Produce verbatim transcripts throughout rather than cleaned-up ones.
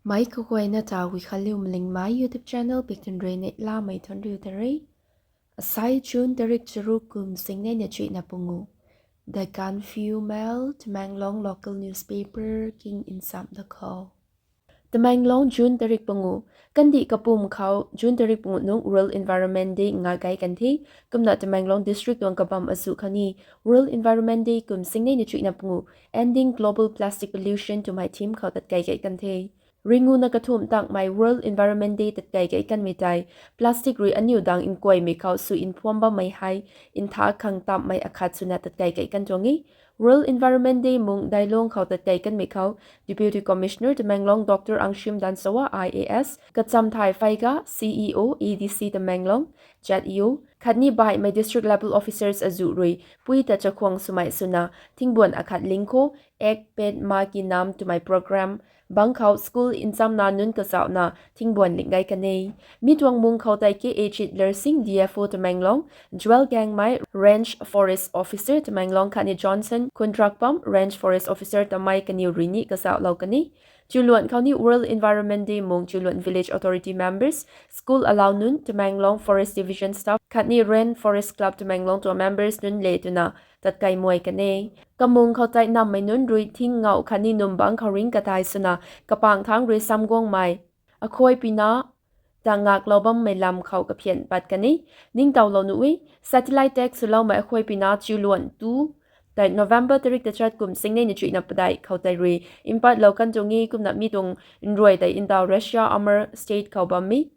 Meic kaguayna ta Guikhanliu Malingmei YouTube channel biktan rui neihlamei thuanc riu ta re. Asai June tarik charuk kum singnei na chuihna pungu. The Gaanphiu Mail, Tamenglong local newspaper king nsam da khou. Tamenglong, June tarik pungu. Kandih kapum khou June tarik pungu nung World Environment Day nga gay kan the. Kumna Tamenglong district tuang kabam azuh khou ni World Environment Day kum singnei na chuihna pungu, Ending Global Plastic Pollution twmei theme khou tatkei gay kan the. Ringuna kathumh tangmei World Environment Day tatkei gay kanmei tei plastic rui aniu dang nkuaymei khou sw nphuam bammei hei ntha khang tamhmei akhat swna tatkei gay kan tuang e. World Environment Day mung Dailong khou tatkei kanmei khou Deputy Commissioner Tamenglong Doctor Angshim Dansawa I A S, Kachamthai Phaiga, C E O A D C Tamenglong, Z E O khatni baihmei district level officers azuh rui pui ta chakhwang swmei swna thingbuan akhat ling khou Ek Ped Maa Ki Naam twmei program bang khou school nchamna nunc kazauhna thingbuan ling gay kan e. Mi tuang mung khou tei K H Hitler Singh, D F O Tamenglong, Joel Gangmei, Range Forest Officer Tamenglong khatni Johnson Khundrakpam, Range Forest Officer Tamei kaniw rui ni kazauhlou kan e. Chiuluan khou ni World Environment Day mung Chiuluan Village Authority members, school alau nunc, Tamenglong Forest Division staff khatni Rain Forest Club Tamenglong tuang members nunc le twna tatkei muai kan e. Kamung khou tei nammei nunc rui thing ngauh khatni num bang khou ring kadai swna kapang thangc rui samguangmei akhuay pina ta ngaklou bammei lam khou kaphian pat kan e. Ningtowlou nuh e, satellite tag swloumei akhuay pina Chiuluan tu tei November tarik tachat kum singnei na chuihna padeih khou tei rui mpatlou kan tuang e. Kumna mi tuang nruai tei ntaw Russia Amur State khou bam e.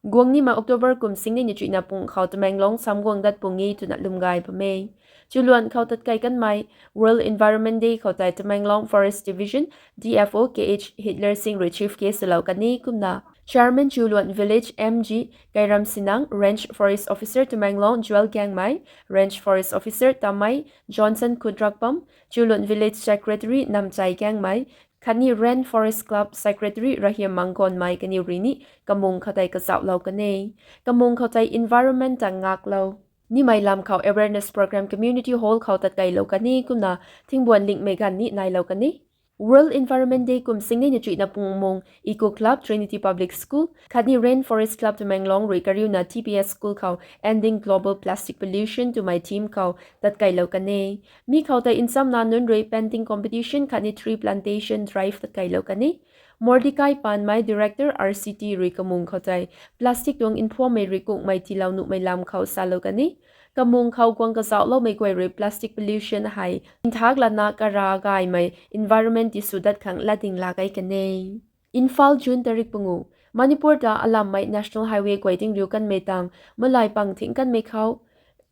Guang nimei October kum singnei na chuihna pung khou Tamenglong samguang dat pung e twna lwm gay bam e. Chiuluan khou tatkei kanmei World Environment Day khou tei Tamenglong Forest Division D F O K H Hitler Singh rui chief guest swlou kan e. Kumna Chairman Chiuluan Village M G Kairam Sinang, Range Forest Officer Tamenglong Joel Gangmei, Range Forest Officer Tamei Johnson Khundrakpam, Chiuluan Village Secretary Namchai Gangmei khatni Rain Forest Club Secretary Rahiam Mangkonmei kaniw rui ni kamung khou tei kazauhlou kan e. Kamung khou tei environment ta ngaklou nimei lam khou awareness program community hall khou tatkeilou kan e. Kumna thingbuan lingmei ganv ni nailou kan e. World Environment Day kum singnei na chuihna pung mung Eco Club, Trinity Public School khatni Rain Forest Club Tamenglong rui kariuna T P S School khou Ending Global Plastic Pollution twmei theme khou tatkeilou kan e. Mi khou tei nchamna nunc rui painting competition khatni tree plantation drive tatkeilou kan e. Mordekai Panmei, Director R C T rui kamung khou tei plastic tuang nphuammei rui kungmei tiilou nuhmei lam khou salou kan e. Kamung khou guang kazauhloumei guay rui plastic pollution hei nthak lana kara gaymei environment tisw dat khang latding laa gay kan e. Imphal, June tarik pungu. Manipur ta alammei National Highway guay ding riu kanmei tang malai pang thing kanmei khou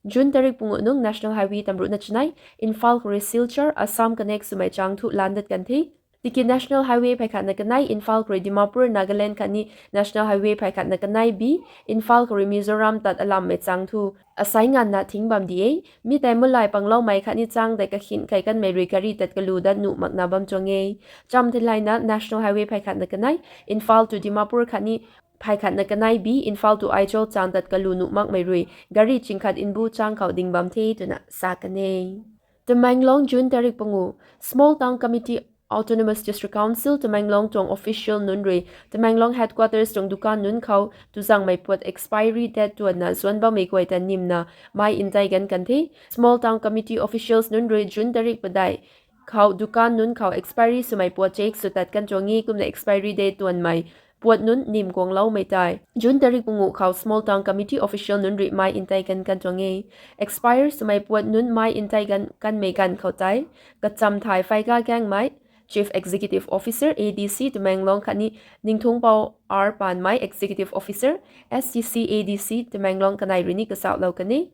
June tarik pungu nung National Highway tamruhna chanei Imphal khou rui Silchar, Assam connect swmei chang thu lan dat kan the. Tiki National Highway phay khatna kanei Imphal khou rui Dimapur, Nagaland khatni National Highway phay khatna kanei B, Imphal khou rui Mizoram tat alammei chang thu asai nganvna thing bam di e. Mi tei malai pangloumei khatni chang tei kakhin kei kanmei rui gari tat kalu dat nuh makna bam tuang e. Cham theilayna National Highway phay khatna kanei Imphal to Dimapur khatni phay khatna kanei B, Imphal to Aizawl chang tat kalu nuh makmei rui gari ching khat mbu chang khou ding bam the twna sa kan e. Tamenglong, June tarik pungu. Small Town Committee, Autonomous District Council Tamenglong tuang official nunc rui Tamenglong headquarters tuang dukan nunc khou tuzangmei puat expiry date tuanna zuan bammei guay ta nimna mei ntei gan kan the. Small Town Committee officials nunc rui June tarik padeih khou dukan nunc khou expiry swmei puat check sw tat kan tuang e. Kumna expiry date tuanmei puat nunc nim guangloumei tei June tarik pungu khou Small Town Committee official nunc rui mei ntei gan kan tuang e. Expire swmei puat nunc mei ntei gan kanmei ganv khou tei Kachamthai Phaiga Gangmei, Chief Executive Officer A D C Tamenglong khatni Ningthungpou R Panmei, Executive Officer S T C A D C Tamenglong kanei rui ni kazauhlou kan e.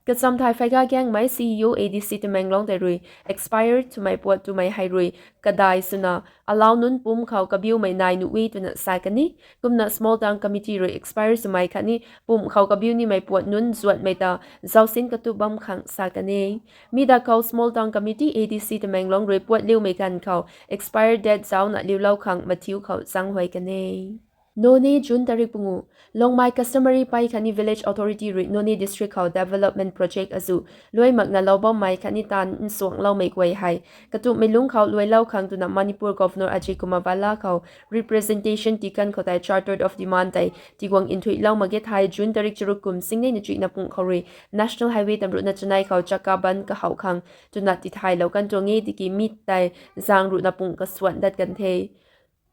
Kachamthai Phaiga Gangmei, C E O A D C Tamenglong tei rui expire twmei puat twmei hei rui kadai swna alau nunc pumc khou kabiumei nai nuh e twna sa kan e. Kumna Small Town Committee rui expire swmei khatni pumc khou kabiu nimei puat nunc zuatmei ta zausin katup bam khang sa kan e. Mi da khou Small Town Committee A D C Tamenglong rui puat liumei ganv khou expire date zauna liulou khang mathiu khou zanghuay kan e. Noney, June tarik pungu. Longmai customary pei khatni village authority rui Noney district khou development project azuh luai makna lou bammei khatni taanv nsuangloumei guay hei katumhmei lungc khou luailou khang twna Manipur Governor Ajay Kumar Bhalla khou representation tikan khou tei chartered of demand tei tiguang nthuilou mak ge thei June tarik charuk kum singnei na chuihna pung khou rui National Highway tamruhna chanei khou chakka bandh kahow khang twna tithaylou kan tuang e. Tiki mi tei zang ruhna pung kasuan dat kan the.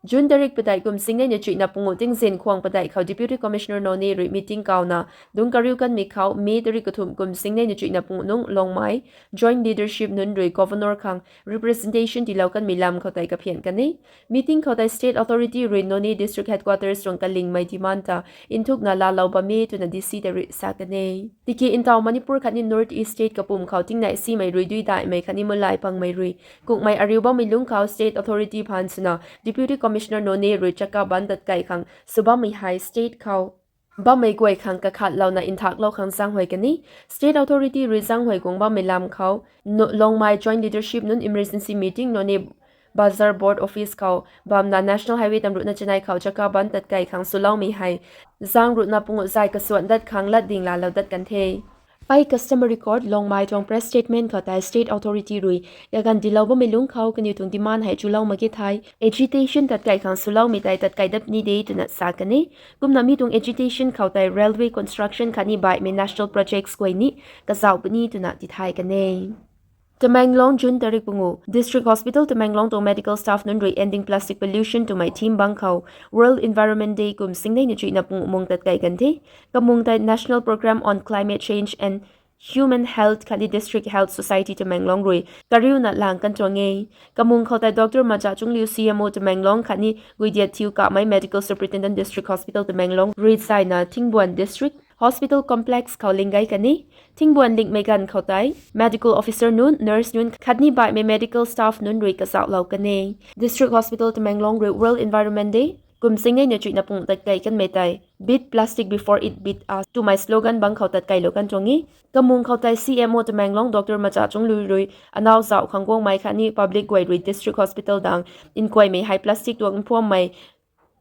June tarik padeih kum singnei na chuihna pungu tingzin khwang padeih khou Deputy Commissioner Noney rui meeting kauna dungc kariu kanmei khou May tarik kathumh kum singnei na chuihna pungu nung Longmai joint leadership nunc rui Governor khang representation tiilou kanmei lam khou tei kaphian kan e. Meeting khou tei state authority rui Noney district headquarters tuang kalingmei demand ta nthukna laalou bam e twna D C tei rui sa kan e. Tiki ntaw Manipur khatni North East state kapwm khou tingnei simei rui dui daihmei khatni mulai pangmei rui kukmei ariu bammei lungc khou state authority phaan swna Deputy Commissioner Noney rui chakka bandh tatkai khang sw bammei hei state khou bammei guay khang kakhatlouna nthaklow khang zaenghuay kan e. State authority rui zaenghuay guang bammei lam khou Longmai joint leadership nunc emergency meeting Noney Bazar Board Office khou bamna National Highway tamruhna chanei khou chakka bandh tatkai khang swloumei hei zang ruhna pungu zay kasuan dat khang latding laalou dat kan the. Pei customary court Longmai tuang press statement khou tei state authority rui kaganv tiilou bammei lungc khou kaniw tuang demand hei chulou mak ge thei agitation tatkai khang swloumei tei tatkai dat puni de twna sa kan e. Kumna mi tuang agitation khou tei railway construction khatni baihmei national projects guay ni kazauh puni twna tithay kan e. Tamenglong, June tarik pungu. District Hospital Tamenglong tuang medical staff nunc rui Ending Plastic Pollution twmei theme bang khou World Environment Day kum singnei na chuihna pungu mung tatkai kan the. Kamung tei National Programme on Climate Change and Human Health khatni District Health Society Tamenglong rui kariuna lang kan tuang e. Kamung khou tei Doctor Macha Chungliu, C M O Tamenglong khatni Guidiat Thiu Kamei, Medical Superintendent, District Hospital Tamenglong rui zayna Thingbuan District Hospital Complex khou ling gay kan e. Thingbuan lingmei ganv khou tei medical officer nunc, nurse nunc khatni baihmei medical staff nunc rui kazauhlou kan e. District Hospital Tamenglong rui World Environment Day kum singnei na chuihna pungu tatkai kanmei tei Beat Plastic Before It Beat Us twmei slogan bang khou tatkailou kan tuang e. Kamung khou tei C M O Tamenglong Doctor Macha Chungliu rui anaw zauh khang guangmei khatni public guay rui District Hospital dang nkuaymei hei plastic tuang nphuammei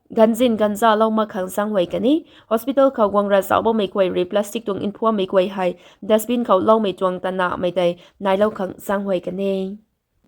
ganzin ganzalou mak khang zaenghuay kan e. Hospital khou guang ra zauh bammei guay rui plastic tuang nphuammei guay hei dustbin khou loumei tuang tanahmei tei nailou khang zaenghuay kan e.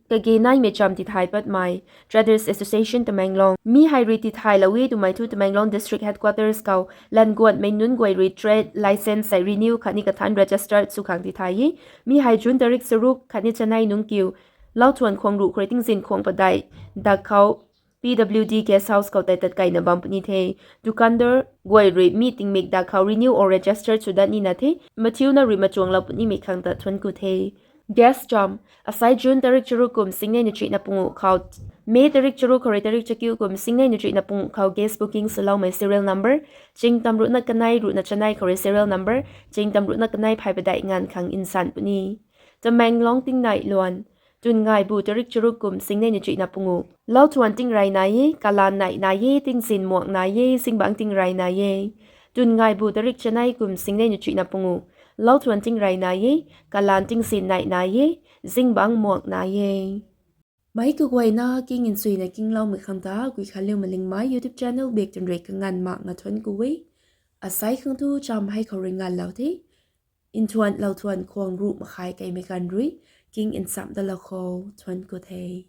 Kage naimei cham tithay patmei Traders Association Tamenglong. Mi hei rui tithaylou e twmei thu Tamenglong District Headquarters khou languanmei nunc guay rui trade license hei renew khatni kathan registered sw khang tithay e. Mi hei June tarik charuk khatni chanei nungc kiu Lauthuan khwang ruh khou rui tingzin khwang padeih dak khou P W D Guest House khou tei tatkaina bam puni the. Dukandar guay rui mi tingmik dak khou renew or registered sw dat nina the. Mathiuna rui machuanglou punimei khang ta thuanc ku the. Guest cham. Asai June tarik charuk kum singnei na chuihna pungu khou, May tarik charuk khou rui tarik chakiu kum singnei na chuihna pungu khou guest booking swloumei serial number chingtam ruhna kanei ruhna chanei khou rui serial number chingtam ruhna kanei phay padeih nganv khang nsan puni. Tamenglong tingnai luan. Twn ngaibu tarik charuk kum singnei na chuihna pungu. Lauthuan tingrey nai e, kalan neih nai e, tingzin muak nai e, zingbangc tingrey nai e. Twn ngaibu tarik chanei kum singnei na chuihna pungu. Lauthuan tingrey nai e, kalan tingzin neih nai e, zingbangc muak nai e. Meic kaguayna king nchuina kingloumei khang ta Guikhanliu Malingmei YouTube channel bak twn rui kanganv makna thuanc ku e. Asai khang thu cham hei khou rui nganvlou the. Nthuan lauthuan khwang ruh makhai keimei ganv rui king nchamh dalou khou thuanc ku the.